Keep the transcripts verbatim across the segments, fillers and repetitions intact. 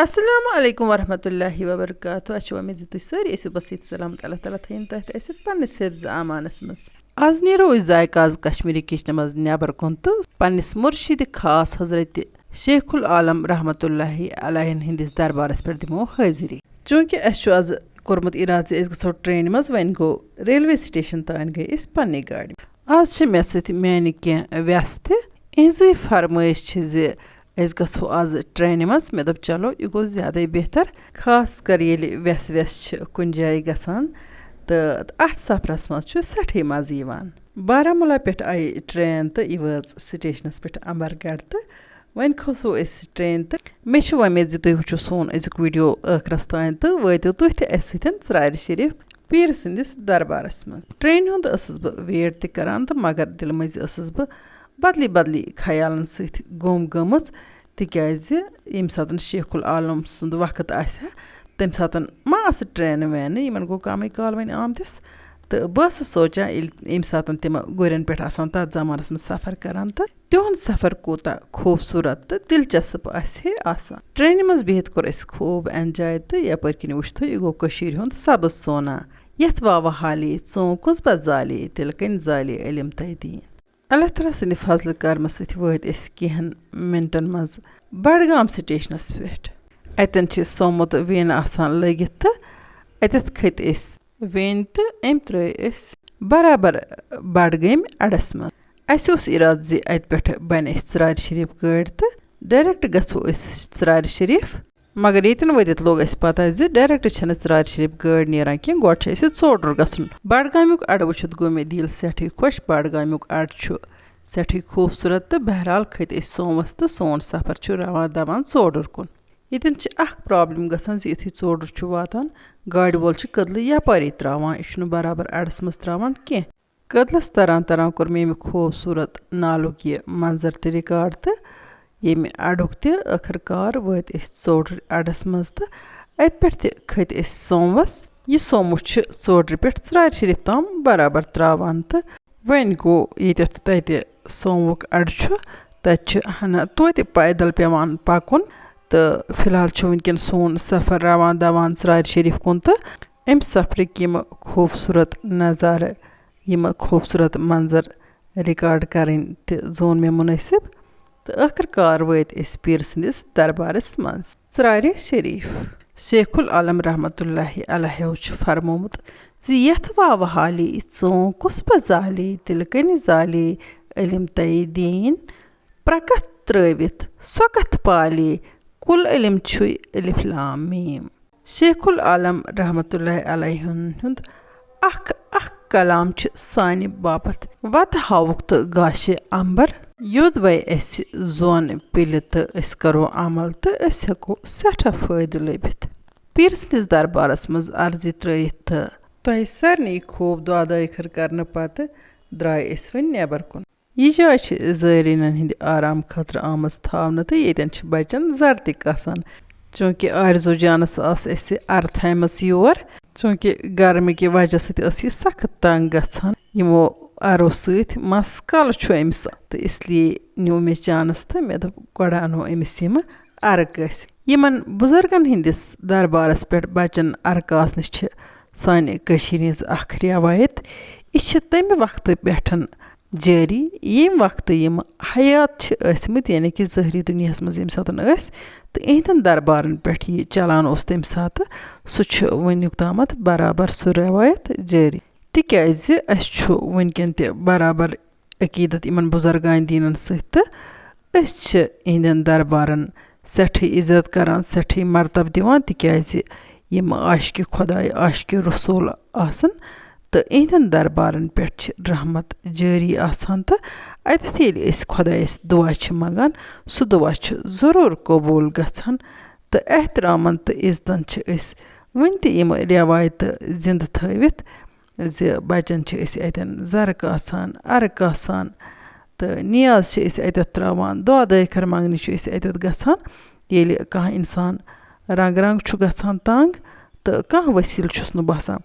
السلام علیکم ورحمۃ اللہ وبرکاتہ۔ اَسہِ چھِ وۄمید زِ تُہۍ سٲری ٲسِو بس ییٚتہِ سلامت۔ اللہ تعالیٰ تھٲیِن تۄہہِ تہٕ اَسہِ پننِس حفظ امانس منٛز۔ آز نیرو أسۍ ذایقہ آز کشمیٖری کچنہٕ منٛز نٮ۪بر کُن تہٕ پننِس مُرشِدِ خاص حضرت شیخ العالم رحمتہ اللہ علیہن ہٕنٛدِس دربارس پٮ۪ٹھ دِمو حٲضری۔ چوٗنٛکہِ اَسہِ چھُ آز کوٚرمُت اِرادٕ زِ أسۍ گژھو ٹرٛینہِ منٛز، وۄنۍ گوٚو ریلوے سٹیشن تام گٔے أسۍ پننہِ گاڑِ۔ آز چھِ مےٚ سۭتۍ میانہِ کینٛہہ وٮ۪س تہِ۔ یِہنٛزٕے فرمٲیش چھِ زِ أسۍ گژھو آز ٹرٛینہِ منٛز۔ مےٚ دوٚپ، چلو، یہِ گوٚو زیادَے بہتر، خاص کر ییٚلہِ وٮ۪س وٮ۪س چھِ کُنہِ جایہِ گژھان تہٕ اَتھ سفرَس منٛز چھُ سٮ۪ٹھٕے مَزٕ یِوان۔ بارہمولہ پٮ۪ٹھ آیہِ ٹرٛین تہٕ یہِ وٲژ سٹیشنَس پٮ۪ٹھ امبرگڑھ تہٕ وۄنۍ کھوٚسو أسۍ ٹرٛین تہٕ مےٚ چھِ وۄمید زِ تُہۍ وٕچھِو سون أزیُک ویٖڈیو ٲخرَس تام تہٕ وٲتِو تُہۍ تہِ اَسہِ سۭتۍ ژرارِ شریٖف پیٖر سٕنٛدِس دربارس منٛز۔ ٹرٛینہِ ہُنٛد ٲسٕس بہٕ ویٹ تہِ کران تہٕ مگر دِلہٕ مٔنٛزۍ ٲسٕس بہٕ بدلی بدلی خیالن سۭتۍ گُم گٔمٕژ، تِکیازِ ییٚمہِ ساتہٕ شیخ العالم سُنٛد وقت آسہِ ہا، تَمہِ ساتہٕ ما آسہٕ ٹرٛینہٕ وینہٕ، یِمن گوٚو کمٕے کال وۄنۍ آمتِس۔ تہٕ بہٕ ٲسٕس سونٛچان، ییٚلہِ ییٚمہِ ساتہٕ تِم گُرٮ۪ن پٮ۪ٹھ آسان تتھ زمانس منٛز سفر کران تہٕ تِہُنٛد سفر کوٗتاہ خوٗبصوٗرت تہٕ دلچسپ آسہِ ہے آسان۔ ٹرٛینہِ منٛز بِہِتھ کوٚر اَسہِ خوٗب enjoy تہٕ یپٲرۍ کِنۍ وٕچھتھو یہِ گوٚو کٔشیٖرِ ہُنٛد سبٕز سونا، یَتھ واوٕ حالے ژوٗنٛکُس بہٕ زالے، تِلہٕ کٔنۍ زالے علم تہٕ دیٖن۔ اللہ تعالیٰ سٕنٛدِ فضلہٕ کرمہٕ سۭتۍ وٲتۍ أسۍ کینٛہَن مِنٹَن منٛز بڈگام سٹیشنَس پٮ۪ٹھ۔ اَتٮ۪ن چھِ سومو تہٕ وین آسان لٲگِتھ تہٕ اَتٮ۪تھ کھٔتۍ أسۍ وین تہٕ أمۍ ترٛٲے أسۍ برابر بڈگٲمۍ اَڈَس منٛز۔ اَسہِ اوس اِرادٕ زِ اَتہِ پٮ۪ٹھ بَنہِ اَسہِ ژرارِ شریٖف گٲڑۍ تہٕ direct گژھو أسۍ ژرارِ شریٖف۔ مگر ییٚتٮ۪ن وٲتِتھ لوٚگ اَسہِ پَتہ زِ direct چھَنہٕ ژرارِ شریٖف گٲڑۍ نیران کینٛہہ، گۄڈٕ چھُ اَسہِ ژوڈُر گژھُن۔ بڈگامیُک اَڈٕ وٕچھِتھ گوٚو مےٚ دِل سٮ۪ٹھٕے خۄش۔ بڈگامیُک اَڈٕ چھُ سٮ۪ٹھٕے خوٗبصوٗرت تہٕ بہرحال کھٔتۍ أسۍ سوموَس تہٕ سون سفر چھُ رَوان دَوان ژوڈُر کُن۔ ییٚتٮ۪ن چھِ اَکھ problem گژھان زِ یُتھُے ژوڈُر چھُ واتان، گاڑِ وول چھُ کٔدلہٕ یَپٲری ترٛاوان، یہِ چھُنہٕ برابر اَڈَس منٛز ترٛاوان کینٛہہ۔ کٔدلَس تَران تَران کوٚر مےٚ ییٚمہِ خوٗبصوٗرت نالُک یہِ منظر تہِ record تہٕ ییٚمہِ اَڈُک تہِ۔ ٲخٕر کار وٲتۍ أسۍ ژوڈرِ اَڈَس منٛز تہٕ اَتہِ پٮ۪ٹھ تہِ کھٔتۍ أسۍ سوموَس۔ یہِ سومو چھُ ژوڈرِ پٮ۪ٹھ ژرارِ شریٖف تام برابر ترٛاوان تہٕ وۄنۍ گوٚو ییٚتٮ۪تھ تَتہِ سوموُک اَڈٕ چھُ، تَتہِ چھُ ہنا توتہِ پیدل پٮ۪وان پَکُن۔ تہٕ فی الحال چھُ وٕنکٮ۪ن سون سفر رَوان دَوان ژرارِ شریٖف کُن تہٕ اَمہِ سفرٕکۍ یِم خوٗبصوٗرت نظارٕ، یِم خوٗبصوٗرت منظر record کَرٕنۍ تہِ زون مےٚ مُنٲسِب۔ تہٕ ٲخٕر کار وٲتۍ أسۍ پیٖر سٕنٛدِس دربارس منٛز۔ ژرارِ شریٖف۔ شیخ العالم رحمتہ اللہ علیہ چھُ فرمومُت زِ یَتھ واوٕ حالے ژوٗنٛکُس بہٕ زالے، تِلہٕ کٔنۍ زالے علم تہٕ دیٖن، پرٛکَتھ ترٛٲوِتھ سۄ کَتھ پالے، کُل علم چھُے الف لام میٖم۔ شیخ العالم رحمتہ اللہ علیہ ہُنٛد اکھ اکھ کلام چھُ سانہِ باپتھ وتہٕ ہاوُک تہٕ گاشہِ امبر، یوٚدوَے اَسہِ زون پِلہِ تہٕ أسۍ کرو عمل تہٕ أسۍ ہٮ۪کو سٮ۪ٹھاہ فٲیدٕ لٔبِتھ۔ پیٖر سٕنٛدِس دربارس منٛز عرضی ترٲوِتھ تہٕ تۄہہِ سارنٕے خوٗب دعا دٲخٕر کرنہٕ پتہٕ درٛاے أسۍ وۄنۍ نٮ۪بر کُن۔ یہِ جاے چھِ زٲیرینن ہٕنٛدِ آرام خٲطرٕ آمٕژ تھاونہٕ تہٕ ییٚتٮ۪ن چھِ بچن زر تہِ کاسان۔ چوٗنٛکہِ آرزو جانس ٲس اَسہِ ارٕ تھایمٕژ یور، چوٗنٛکہِ گرمہٕ کہِ وجہ سۭتۍ ٲس یہِ سخت تنگ گژھان یِمو ارو سۭتۍ۔ مس کلہٕ چھُ أمِس تہٕ اس لیے نیوٗ مےٚ جانس تہٕ مےٚ دوٚپ، گۄڈٕ انو أمِس یِمہٕ ارٕ کٲسۍ۔ یِمن بُزرگن ہٕنٛدِس دربارس پٮ۪ٹھ بچن ارٕ کاسنٕچ چھِ سانہِ کٔشیٖرِ ہٕنٛز اکھ رٮ۪وایت۔ یہِ چھِ تَمہِ وقتہٕ پٮ۪ٹھ جٲری، ییٚمہِ وقتہٕ یِم حیات چھِ ٲسمٕتۍ، یعنی کہِ ظٲہری دُنیاہَس منٛز ییٚمہِ ساتہٕ ٲسۍ، تہٕ یِہنٛدٮ۪ن دربارَن پٮ۪ٹھ یہِ چلان اوس تَمہِ ساتہٕ، سُہ چھُ وٕنیُک تامَتھ برابر سُہ رٮ۪وایت جٲری۔ تِکیٛازِ اَسہِ چھُ وٕنکٮ۪ن تہِ برابر عقیٖدت یِمَن بُزرگان دیٖنَن سۭتۍ، تہٕ أسۍ چھِ یِہنٛدٮ۪ن دربارَن سٮ۪ٹھٕے عزت کران، سٮ۪ٹھٕے مرتبہٕ دِوان، تِکیٛازِ یِم عاشقِ خۄداے، عاشقِ رسول آسن تہٕ یِہنٛدٮ۪ن دربارن پٮ۪ٹھ چھِ رحمت جٲری آسان، تہٕ اَتٮ۪تھ ییٚلہِ أسۍ خۄدایس دُعا چھِ منٛگان، سُہ دُعا چھُ ضروٗر قبوٗل گژھان۔ تہٕ احترامن تہٕ عزتن چھِ أسۍ وُنہِ تہِ یِم رٮ۪وایتہٕ زِندٕ تھٲوِتھ زِ بچن چھِ أسۍ اَتٮ۪ن زرٕ کاسان، ارٕ کاسان، تہٕ نیاز چھِ أسۍ اَتٮ۪تھ ترٛاوان، دعا دٲخر منٛگنہِ چھِ أسۍ اَتٮ۪تھ گژھان۔ ییٚلہِ کانٛہہ اِنسان رنٛگہٕ رنٛگہٕ چھُ گژھان تنٛگ تہٕ کانٛہہ وسیٖلہٕ چھُس نہٕ باسان،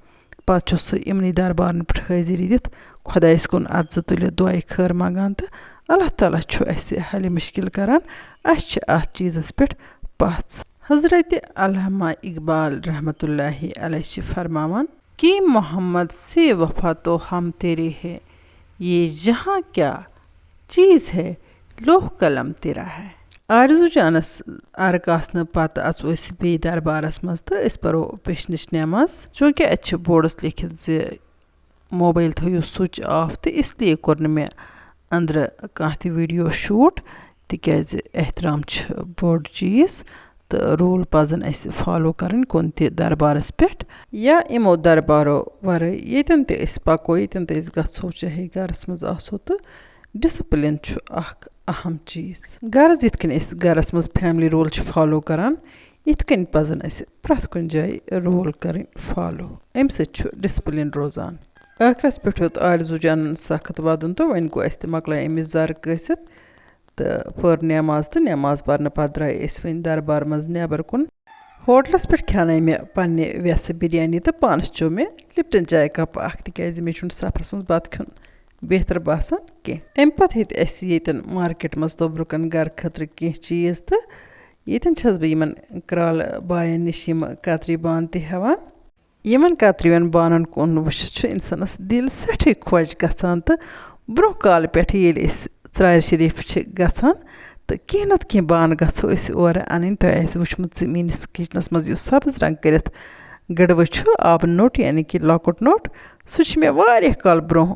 پتہٕ چھُ سُہ یِمنٕے دربارن پٮ۪ٹھ حٲضری دِتھ خۄدایس کُن اَتھٕ زٕ تُلِتھ دُعایہِ خٲر منٛگان تہٕ اللہ تعالیٰ چھُ اَسہِ حلِ مُشکِل کران۔ اَسہِ چھِ اَتھ چیٖزس پٮ۪ٹھ پژھ۔ حضرت علامہ اقبال رحمۃ اللہ علیہ چھِ فرماوان، "کہ محمد سے وفا تو ہم تیرے ہے، یہ جہاں کیا چیز ہے، لوح قلم تیرا ہے۔" آرزو جانس عرق آسنہٕ پتہٕ اژو أسۍ بیٚیہِ دربارس منٛز تہٕ أسۍ پرو پیشنٕچ نماز۔ چوٗنٛکہِ اتہِ چھِ بورڈس لیکھِتھ زِ موبایل تھٲیِو سُچ آف، تہٕ اس لیے کوٚر نہٕ مےٚ أنٛدرٕ کانٛہہ تہِ ویٖڈیو شوٗٹ، تِکیٛازِ احترام چھُ بوٚڑ چیٖز، تہٕ روٗل پزن اسہِ فالو کرٕنۍ کُنہِ تہِ دربارس پٮ۪ٹھ یا یِمو دربارو ورٲے۔ ییٚتٮ۪ن تہِ أسۍ پکو، ییٚتٮ۪ن تہِ أسۍ گژھو، چاہے گرس منٛز آسو، تہٕ ڈسپلن چھُ اکھ اہم چیٖز۔ غرض، یِتھ کٔنۍ أسۍ گرس منٛز فیملی روٗل چھِ فالو کران، یِتھ کٔنۍ پزن اسہِ پرٛٮ۪تھ کُنہِ جایہِ روٗل کرٕنۍ فالو۔ امہِ سۭتۍ چھُ ڈسپلن روزان۔ ٲخرس پٮ۪ٹھ ہیوٚت آرزو جانن سخت ودُن تہٕ وۄنۍ گوٚو اسہِ تہِ مۄکلایہِ أمِس زر کٲسِتھ تہٕ پٔر نٮ۪ماز، تہٕ نٮ۪ماز پرنہٕ پتہٕ درٛاے أسۍ وۄنۍ دربار منٛز نٮ۪بر کُن۔ ہوٹلس پٮ۪ٹھ کھیانٲے مےٚ پننہِ ویسہٕ بریانی تہٕ پانس چیوٚو مےٚ لپٹن چاے کپ اکھ، تِکیازِ مےٚ چھُنہٕ سفرس منٛز بتہٕ کھیوٚن بہتر باسان کینٛہہ۔ امہِ پتہٕ ہیٚتۍ اسہِ ییٚتٮ۪ن مارکیٹ منٛز توٚبرُکن گرٕ خٲطرٕ کینٛہہ چیٖز، تہٕ ییٚتٮ۪ن چھس بہٕ یِمن کرالہٕ باین نِش یِم کتری بانہٕ تہِ ہٮ۪وان۔ یِمن کتریون بانن کُن وٕچھِتھ چھُ انسانس دِل سٮ۪ٹھٕے خۄش گژھان، تہٕ برٛونٛہہ کالہٕ پٮ۪ٹھٕ ییٚلہِ أسۍ ژرارِ شریف چھِ گژھان، تہٕ کینٛہہ نتہٕ کینٛہہ بانہٕ گژھو أسۍ اورٕ انٕنۍ۔ تۄہہِ آسہِ وٕچھمُت زِ میٲنِس کچنس منٛز یُس سبز رنگ کٔرِتھ گٔڑوٕ چھُ، آبہٕ نوٚٹ، یعنی کہِ لۄکُٹ نوٚٹ، سُہ چھُ مےٚ واریاہ کال برٛونٛہہ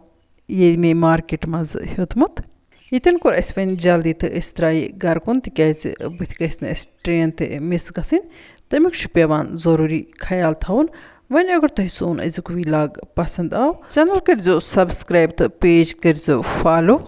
ییٚمے مارکیٹ منٛز ہیوٚتمُت۔ ییٚتٮ۪ن کوٚر اَسہِ وۄنۍ جلدی تہٕ أسۍ درٛایہِ گَرٕ کُن، تِکیٛازِ بٕتھِ گژھِ نہٕ اَسہِ ٹرٛین تہِ مِس گژھٕنۍ، تَمیُک چھُ پٮ۪وان ضروٗری خیال تھاوُن۔ وۄنۍ اگر تۄہہِ سون أزیُک ولاگ پسنٛد آو، چینل کٔرۍزیو subscribe تہٕ page کٔرۍزیو follow۔